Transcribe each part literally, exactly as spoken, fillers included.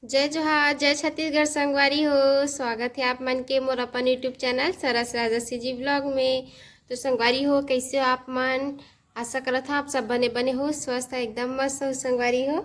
जय जोहार, जय छत्तीसगढ़ संगवारी हो। स्वागत है आप मन के मोर अपन YouTube चैनल सरस राजा सीजी ब्लॉग में। तो संगवारी हो, कैसे हो आप मन? आशा करत हव आप सब बने बने हो, स्वस्थ है, एकदम मस्त हो संगवारी हो।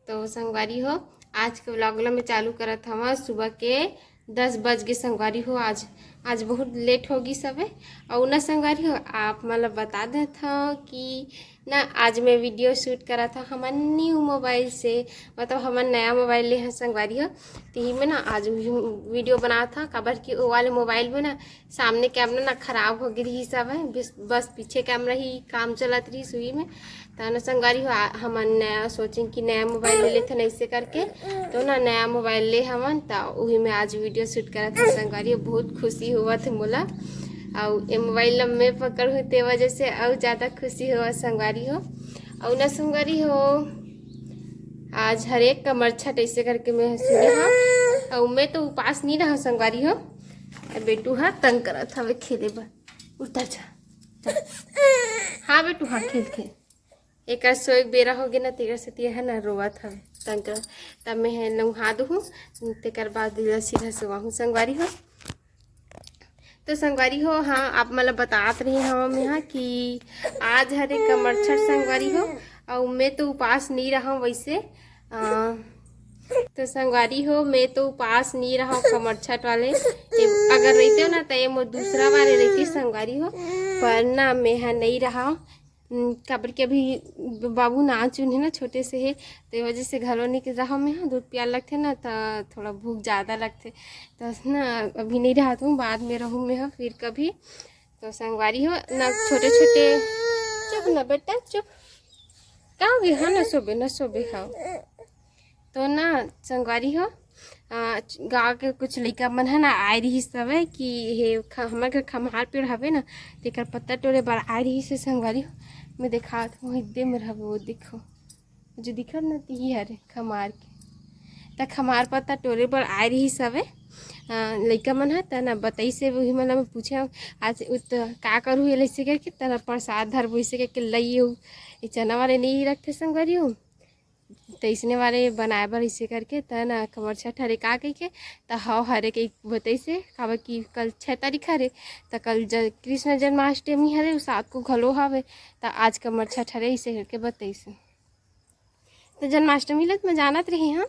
तो संगवारी हो, आज के व्लॉग ला मैं चालू करत हव सुबह के दस बज के संगवारी हो। आज आज बहुत लेट हो गई सबे। और ना संगवारी हो, आप मन ला बता देत हव कि ना आज मैं वीडियो शूट करत हव हमन न्यू मोबाइल से, मतलब हमन नया मोबाइल ले हन संगवारी हो। तिही में ना आज वीडियो बनात हव, काबर कि वो वाले मोबाइल में ना सामने कैमरा ना खराब हो गई रही सब है, बस, बस पीछे कैमरा ही काम चलत रही सुई में। त ना संगवारी हो, आ- हमन नया सोचें कि नया मोबाइल ले लेथन ऐसे करके। तो ना नया मोबाइल ले हवन, त उही में आज वीडियो शूट करत हन संगवारी हो। बहुत खुशी होवत है मोला, अउ ए मोबाइल ला मैं पकड़हूँ ते वजह से अउ ज़्यादा खुशी होवत संगवारी हो। अउ ना संगवारी हो, आज हरेक कमरछठ ऐसे करके मैं सुने हव, अउ मैं तो उपास नहीं रहा संगवारी हो। ए बेटू हा तंग करत हवे खेले बर, उठा जा, जा। हाँ बेटू, हाँ खेल खेल। एकर सोए के बेरा हो गे ना, तेकर सेती है ना रोवत हवे, तंग कर। तब मैं है नहा दूहूँ, तेकर बाद एला सीधा सुवाहूँ संगवारी हो। तो संगवारी हो, हाँ, आप मन ला बतात रही हव मैं हा कि आज हरे कमरछठ संगवारी हो, अउ मैं तो उपास नहीं रहा वैसे। अ, तो संगवारी हो, मैं तो उपास नहीं रहा कमरछठ वाले। ए, अगर रहते हो ना तो ये मोर दूसरा वाले रहती संगवारी हो, पर ना मैं हा नहीं रहा। उम, काबर कि अभी ब-, बाबू नाचुन है ना, छोटे से है, तो ये वजह से घलो नहीं रहा मैं हा। दूध पियाल लगथे ना, तो थोड़ा भूख ज़्यादा लगथे, तो ना अभी नहीं रहा हूँ, बाद में रहूँ मैं हा फिर कभी। तो संगवारी हो ना, छोटे छोटे, चुप ना बेटा, चुप, का हो गया? हाँ ना सोबे, ना सोबे, हाँ। तो ना संगवारी हो, आ, गाँव के कुछ लइका मन है ना आए रहिस हवे कि हे ख-, हमर घर खम्हार पेड़ हवे ना, तेकर पत्ता टोरे बर आए रहिस हे संगवारी हो। मैं देखात हूँ, हिद्दे में रहबो, वो देखो, जो दिखत ना तिही हरे खम्हार के, त खम्हार पत्ता टोरे बर आए रहिस हवे। आ, लइका मन ह त ना बताइस हे, वही मन ला मैं पूछे हूँ, आज उत का करू ये लइसे करके, त ना प्रसाद धरबो इसे करके लइये हूँ। ये चना वाले नहीं रखते संगवारी हो, तइसने वाले बनाए बर इसे करके, त ना कमरछठ हरे का कहिके, त हव हरे कहि बताइस हे, काबर कि कल छः तारीख हरे, त कल ज-, कृष्ण जन्माष्टमी हरे, उ सात को घलो हवे, त आज कमरछठ हरे इसे करके बताइस हे। त जन्माष्टमी ल त मैं जानत रही हाँ,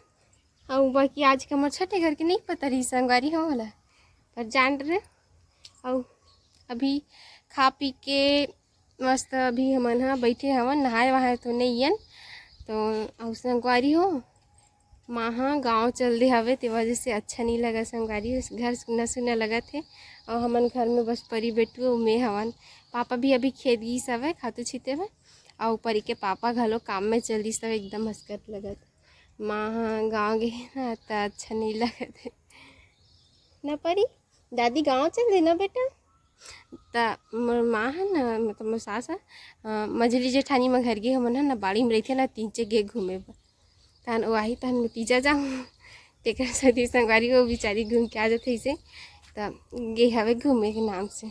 अउ बाकी आज कमरछठ हे करके नहीं पता रही संगवारी हो वाला, पर जान रहे। अउ अभी खा पी के मस्त अभी हमन ह बैठे हवन, नहाए वहाए तो नहीं एन। तो अउ संगवारी हो, माँ ह गाँव चल दे हवे, ते वजह से अच्छा नहीं लगा संगवारी हो, घर सुन्ना सुन्ना लगत हे। अउ हमन घर में बस परी बेटू अउ मैं हवन। पापा भी अभी खेत गिस हवे खातू छीते बर, अउ परी के पापा घलो काम में चल दिस हवे, एकदम हसकत लगत। माँ ह गाँव गे हे ना, त अच्छा नहीं लगत हे ना परी। दादी गाँव चल दे ना बेटा। त मोर माँ ह ना, मतलब मोर सास ह, अ, मझली जेठानी म घर गे, हमन ह ना बाड़ी में रहिथे ना, तीन चे गे घूमे बर। तहन ओ आही, तहन मैं तीजा जाहूँ। तेकर सेती संगवारी हो, बिचारी घूम के आ जाथे इसे, त गे हवे घूमे के नाम से।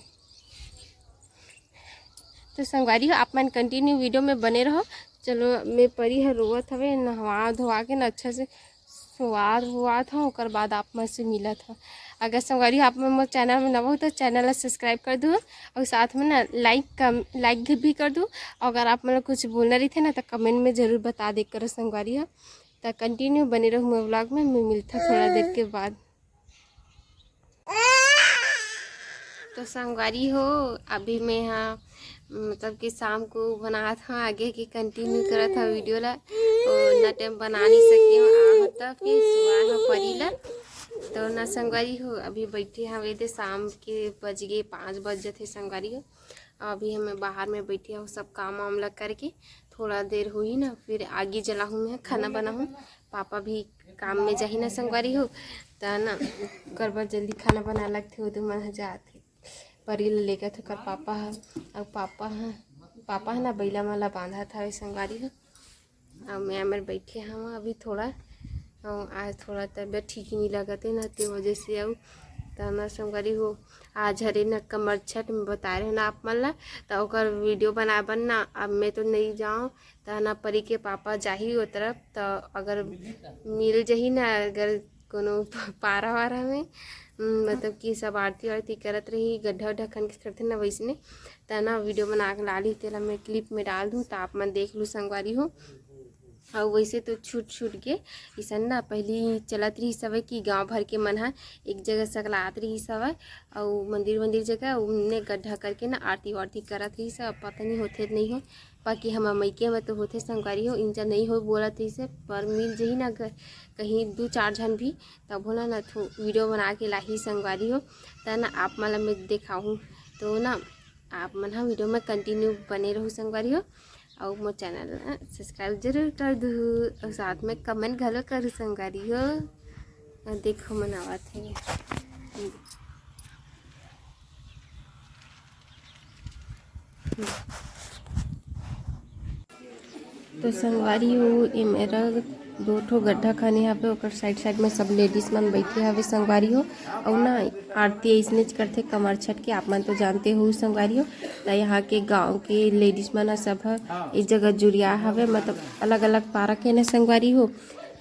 तो संगवारी हो, आप मन कंटिन्यू वीडियो में बने रहो। चलो, मैं परी ह रोवत हवे, नहवा धोवा के ना अच्छा से सुवार हुआत हव, ओकर बाद आप मन से मिलत हव। अगर संगवारी हो, आप मन मोर चैनल में नवा हो तो चैनल ला सब्सक्राइब कर दू, अउ साथ में ना लाइक कम, लाइक भी कर दू। अउ अगर आप मन ला कुछ बोलना रहिथे ना, त कमेंट में जरूर बता दे करो संगवारी हो। त कंटिन्यू बने रहू मोर व्लॉग में, मैं मिलता थोड़ा देर के बाद। तो संगवारी हो, अभी मैं हा, मतलब कि शाम को बनात हा, आगे के कंटिन्यू करत हा वीडियो ला। और ना टाइम बना नहीं सके हो, आ होता फिर सुबह हा परी ला। तो ना संगवारी हो, अभी बैठे हवे दे, शाम के बज गए, पाँच बज जथे संगवारी हो। अभी हमें बाहर में बैठे हो, सब काम वाम ला करके थोड़ा देर होही ना, फिर आगी जलाहूँ मैं, खाना बनाहूँ। पापा भी काम में जाही ना संगवारी हो, त ना ओकर बर जल्दी खाना बना लगथे, ओदे मन ह जात हे। परी ल लेगत हे ओकर पापा ह, अउ पापा ह, पापा ह ना बइला मन ला बांधत हवे संगवारी हो। अउ मैं मेर बैठे हव अभी थोड़ा, अउ आज थोड़ा तबीयत ठीक ही नहीं लगत हे ना, ते वजह से अउ त ना संगवारी हो, आज हरे न कमरछठ में बताए रहे ना आप मन ला, त ओकर वीडियो बनाए बर ना अब मैं तो नहीं जाऊँ, त ना परी के पापा जाही ओ तरफ। त अगर मिल जही ना, अगर कोनो पारा वारा में, उम, मतलब कि सब आरती वारती करत रही, गड्ढा उड्ढा खन के करथे ना वैसने, त ना वीडियो बना के डाली, तेला मैं क्लिप में डाल दूँ, त आप मन देख लू संगवारी हो। अउ वैसे तो छूट छूट के इसन ना, पहली चलत रही सवे कि गांव भर के मन ह एक जगह सकलात रही सवे, अउ मंदिर मंदिर जगह उन्ने गड्ढा करके ना आरती वारती करत रही सब। अब पता नहीं होथे नहीं हो, बाकी हमर मइके में तो होथे संगवारी हो, इंजा नहीं हो बोलत रही से, पर मिल जही ना ग-, कहीं दू चार झन भी, तब होला ना थो वीडियो बना के लाही संगवारी हो, त ना आप मन ला मैं देखाहूँ। तो ना आप मन ह वीडियो में कंटिन्यू बने रहू संगवारी हो, अउ मोर चैनल ला सब्सक्राइब जरूर कर दूहू, अउ साथ में कमेंट घलो करू संगवारी हो। अउ देखो मन आवत हे। तो संगवारी हो, ए मेरा दो ठो गड्ढा खाने हवे, ओकर साइड साइड में सब लेडीज मन बैठे हवे संगवारी हो। अउ ना आरती अइसनेच करथे कमरछठ के, आप मन तो जानते हो संगवारी हो। त यहाँ के गांव के लेडीज मन ह सब ह एक जगह जुरिया हवे, मतलब अलग अलग पारा के ना संगवारी हो,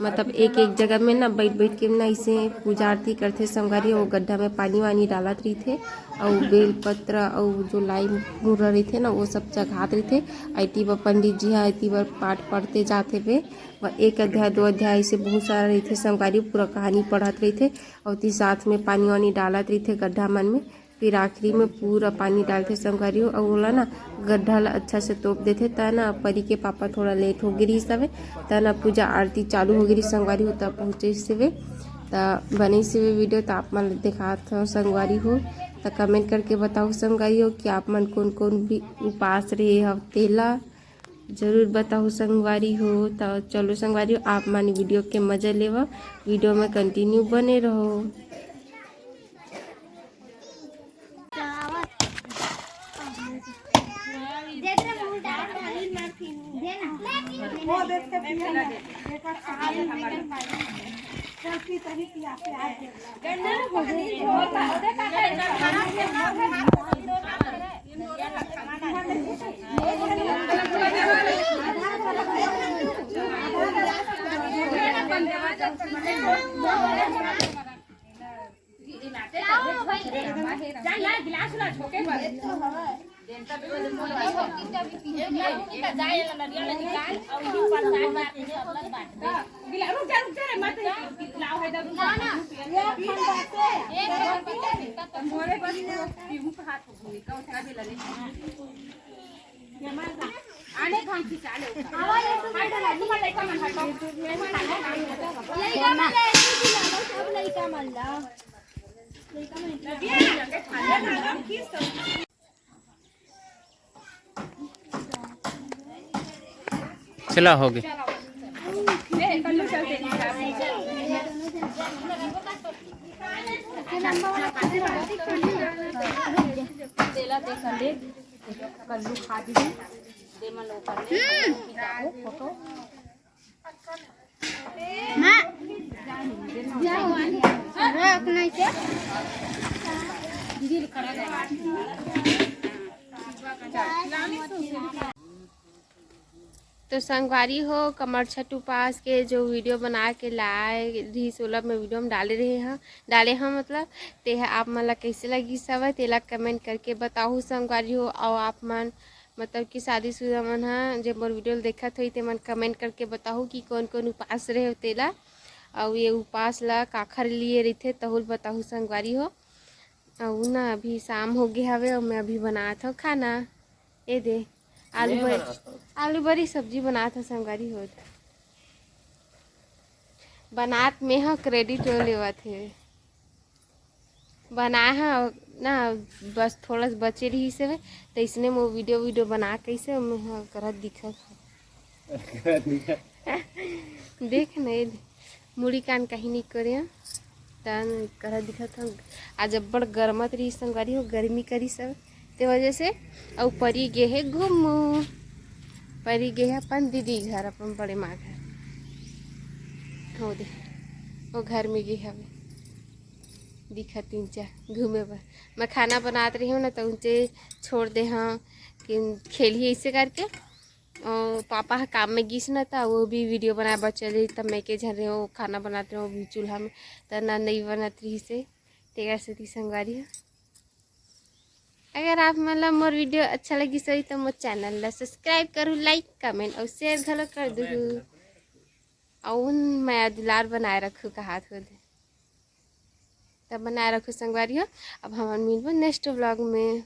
मतलब एक एक जगह में ना बैठ बैठ के ना इसे पूजा आरती करथे संगवारी हो। गड्ढा में पानी वानी डालत रहिथे, अउ बेल पत्र अउ जो लाई मुर्रा रहिथे ना, वो सब चघात रहिथे। एती बर पंडित जी ह एती बर पाठ पढ़ते जाथे बे, व एक अध्याय दो अध्याय ऐसे बहुत सारा रहिथे संगवारी, पूरा कहानी पढ़त रहिथे। अउ ती साथ में पानी वानी डालत रहिथे गड्ढा मन में। फिर आखिरी में पूरा पानी डालथे संगवारी हो, अउ ओला ना गड्ढा ला अच्छा से तोप देथे। त ना परी के पापा थोड़ा लेट हो गे रिहिस हवे, त ना पूजा आरती चालू हो गे रिहिस संगवारी हो, त पहुँचे सिवे, त बने सिवे वीडियो, त आप मन ला देखात हव संगवारी हो। त कमेंट करके बताओ संगवारी हो कि आप मन कौन कौन भी उपास रहे हव, तेला जरूर बताओ संगवारी हो। त चलो संगवारी हो, आप मन वीडियो के मजा लेवा, वीडियो में कंटिन्यू बने रहो। चला, हो गए। तो संगवारी हो, कमरछठ उपास के जो वीडियो बना के लाए रही सोलह में वीडियो में डाले रहे हैं, डाले हैं मतलब, ते ह आप मन ला कैसे लगी सब, तेला कमेंट करके बताहू संगवारी हो। और आप मन मतलब कि शादीशुदा मन ह जे मोर वीडियो ल देखत होई, ते मन कमेंट करके बताहू कि कौन कौन उपास रहे हो तेला, अउ ये उपास ला काखर लिए रहिथे, तहुल बताहू संगवारी हो। अउ ना अभी शाम हो गे हवे, अउ मैं अभी बनात हव खाना। ए दे, आलू मैं बरी, बनात हव। आलू बरी सब्जी बनात हव संगवारी हो। बनात में ह, क्रेडिट वो लेवत हे। बनाए ह ना, बस थोड़ा सा बचे रहिस हवे, त इसने में वीडियो वीडियो बना के इसे में ह करत दिखत हव। देख न, ए दे, मुड़ी कान कहीं नहीं करे, तन करत दिखत हव। आज अब्बड़ गरमत रही संगवारी हो, गर्मी करी सब ते वजह से। अउ परी गे हे घूमू, परी गे हे अपन दीदी घर, अपन बड़े माँ घर। हो दे, वो घर में गे हवे। दिखत इंचा घूमे बर। मैं खाना बनात रही हूँ ना, तो उनसे छोड़ दे हाँ कि खेलही ऐसे करके। और पापा ह काम में गिस ना, था वो भी वीडियो बनाए बर चल रही, तब मैं के झन रहे वो खाना बनात रहे वो भी चूल्हा में, त ना नहीं बनत रही से। तेकर सेती संगवारी हो, अगर आप मन ला मोर वीडियो अच्छा लगिस होही, तो मोर चैनल ला सब्सक्राइब करू, लाइक, कमेंट और शेयर घलो कर दूहू। और उन मया दुलार बनाए रखू कहात हो दे। तब बनाए रखू संगवारी हो। अब हमन मिलबो नेक्स्ट व्लॉग में।